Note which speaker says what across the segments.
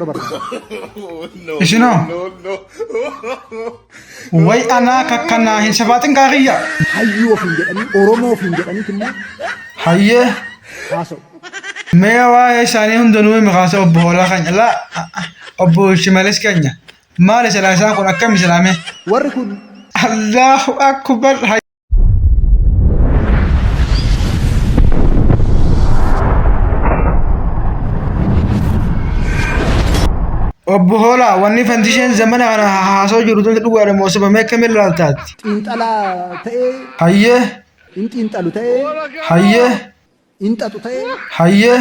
Speaker 1: Barbaada.
Speaker 2: Isinoo? Way anaa kakkanaa hin safaaxin kaakiyya.
Speaker 1: Hayyuu ofiin jedhanii Oromoo ofiin jedhaniit immoo
Speaker 2: Hayyee.
Speaker 1: haasa'u.
Speaker 2: Mee waa'ee isaanii hundanuu himi kaasa obbo Hoolaa keenya. Laa obbo Shimalis keenya. Maali silaa isaan kun akkami silaa mee?
Speaker 1: Warri kun
Speaker 2: Allahu akbar. Obbo Hoolaa wanni fandisheen zamana kana haasoo jiru tun dhugaadha moo soba mee akkamiin ilaaltaati?
Speaker 1: Xiinxalaa ta'ee
Speaker 2: Hayyee
Speaker 1: in xiinxalu ta'ee
Speaker 2: hayyee
Speaker 1: in xaxu ta'ee
Speaker 2: hayyee.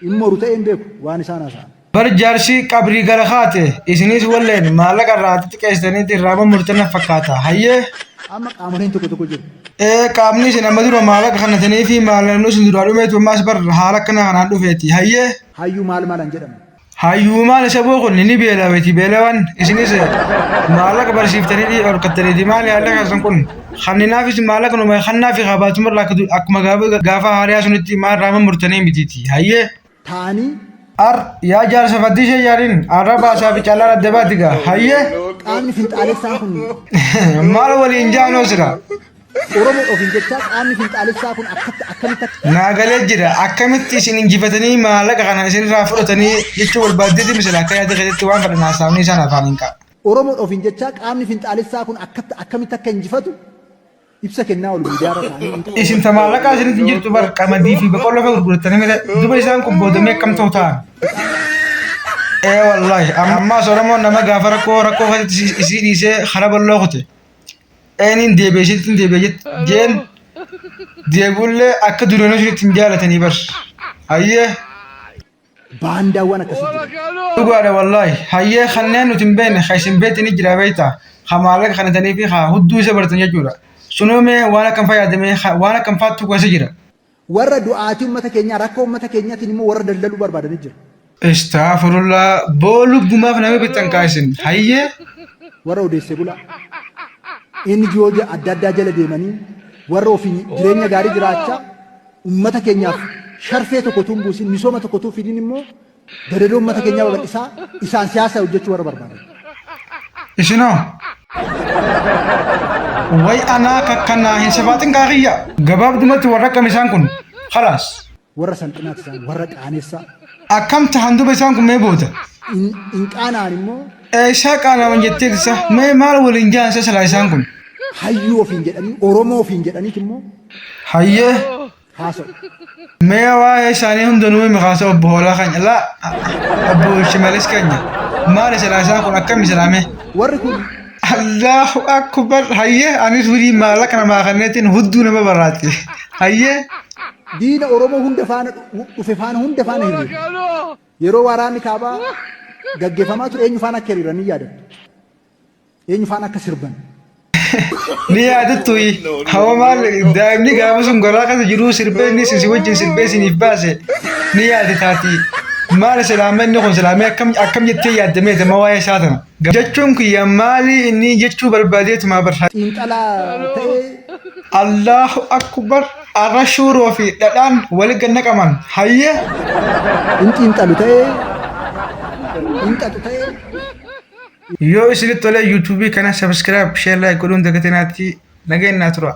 Speaker 1: in moru ta'ee hin beeku waan isaan haasa'an.
Speaker 2: Bar jaarsi qabrii gara kaate isinis walleen maallaqa irraa xixiqqeessitaniiti irraa murtan na fakkaata. Hayyee.
Speaker 1: Amma qaamoleen tokko tokko jiru.
Speaker 2: Ee qaamni isin amma dura maallaqa kannatanii fi maallaqni isin duraa dhumeetu ammaas bar haala akkana kanaan dhufeeti. Hayyee.
Speaker 1: Hayyuu maal maalan jedhamu.
Speaker 2: Hayyuu maal isa boo kun ni beelaweti beelawan isinis maallaqa barsiiftanii dhorkattaniiti maali haalli keessan kun kanninaafis maallaqa numa kannaa fi kabaatumarraa akkuma gaafa haariyaa sunitti maal raama murtanii mitiiti. Hayyee.
Speaker 1: Taa'anii
Speaker 2: Ar yaa jaarsa faddishee yaadin arra baasaa fi caallaan adda baati gaa hayyee
Speaker 1: qaamni finxaalessaa kun
Speaker 2: maal waliin jaanoo sira
Speaker 1: Oromoo ofiin jechaa qaamni finxaalessaa kun akkatti akkamitti akka
Speaker 2: naa galee jira akkamitti isin injifatanii maallaqa kana isinirraa fudhatanii jechuu barbaaddeeti misila akka yaada keessatti waan fedhan haasa'anii isaan afaan hin qa'a.
Speaker 1: Oromoo ofiin jechaa qaamni finxaalessaa kun akkatti akkamitti akka injifatu ibsa kennaa oolu miidiyaa irra taa'anii.
Speaker 2: Isin ta maallaqaa isinitti hin jirtu bar qamadii fi boqqolloo fa'a gurgurattanii mire duba isaan kun boodamee akkam ta'u ta'an. Ee wallaahi ammaas Oromoon nama gaafa rakkoo rakkoo keessatti isii dhiisee karaa bal'oo kute. Eeniin deebi'e isitti hin deebi'e jeen deebi'ullee akka duraanii isinitti hin jaalatanii bar. Hayyee.
Speaker 1: Baandaawwan akkasii jiru.
Speaker 2: Dhugaadha wallaahi. Hayyee kanneen nuti hin beekne kan isin beekte ni jira beekta. Kan maallaqa kanatanii fi kan hudduu isa baratan jechuudha. Sunuu mee waan akkam fayyadamee waan akkam faattu keessa jira.
Speaker 1: Warra du'aatii uummata keenyaa rakkoo uummata keenyaatiin immoo warra daldaluu barbaadanii jira.
Speaker 2: Istaafurullah boo lubbumaaf nama bittan kaa isin. Hayyee.
Speaker 1: Warra odeessee bulaa. NGO adda addaa jala deemanii warra ofiin jireenya gaarii jiraachaa Ummata keenyaaf sharfee tokko utuu hin buusin, misooma tokko utuu fidin immoo gadadoo ummata keenyaa babal'isaa isaan siyaasa hojjechuu warra barbaadan.
Speaker 2: Isinoo. Way anaa kakkanaa hin safaaxin kaa kiyya. Gabaabdumatti warra akkam isaan kun. Khalaas.
Speaker 1: Warra salphinaati isaan, warra qaanessaa.
Speaker 2: Akkam tahan duba isaan kun mee booda.
Speaker 1: Hin qaana'an immoo.
Speaker 2: Eessaa qaana'an jetteeti sa mee maal waliin jahan sa silaa isaan kun.
Speaker 1: Hayyuu ofiin jedhanii Oromoo ofiin jedhaniit immoo.
Speaker 2: Hayyee.
Speaker 1: Haasa'u.
Speaker 2: Mee waa'ee isaanii hundanuu himi kaasa obbo Hoolaa keenya laa obbo Shimalis keenya maali silaa isaan kun akkami silaa mee.
Speaker 1: Warri kun.
Speaker 2: Allahu akbar hayyee anis wirii maallaqa namaa kanneetiin hudduu nama baraati hayyee.
Speaker 1: Diina Oromoo hunda faana dhufe faana hunda faana hiriira. Yeroo waraanni kaabaa gaggeeffamaa ture eenyu faana akka hiriiran ni yaadattu. Eenyu faana akka sirban.
Speaker 2: Ni yaadattu hawa maal daa'imni gaafa sun garaa keessa jiruu sirbee inni isin si wajjin sirbee isiniif baase ni yaadataati. Maal silaamee inni kun silaamee akkam akkam jettee yaaddameeti amma waa'ee isaa tana. Jechuun kiyya maali inni jechuu barbaadeetumaa barra.
Speaker 1: Xiinxalaa ta'ee.
Speaker 2: Allahu akbar arra shuuroo fi dhadhaan wali gad naqaman hayyee.
Speaker 1: In xiinxalu ta'ee. In xaxu ta'ee.
Speaker 2: Yoo isinitti tole YouTube kana subscribe, share, like godhuun dagatinaatii nageenyaa tura.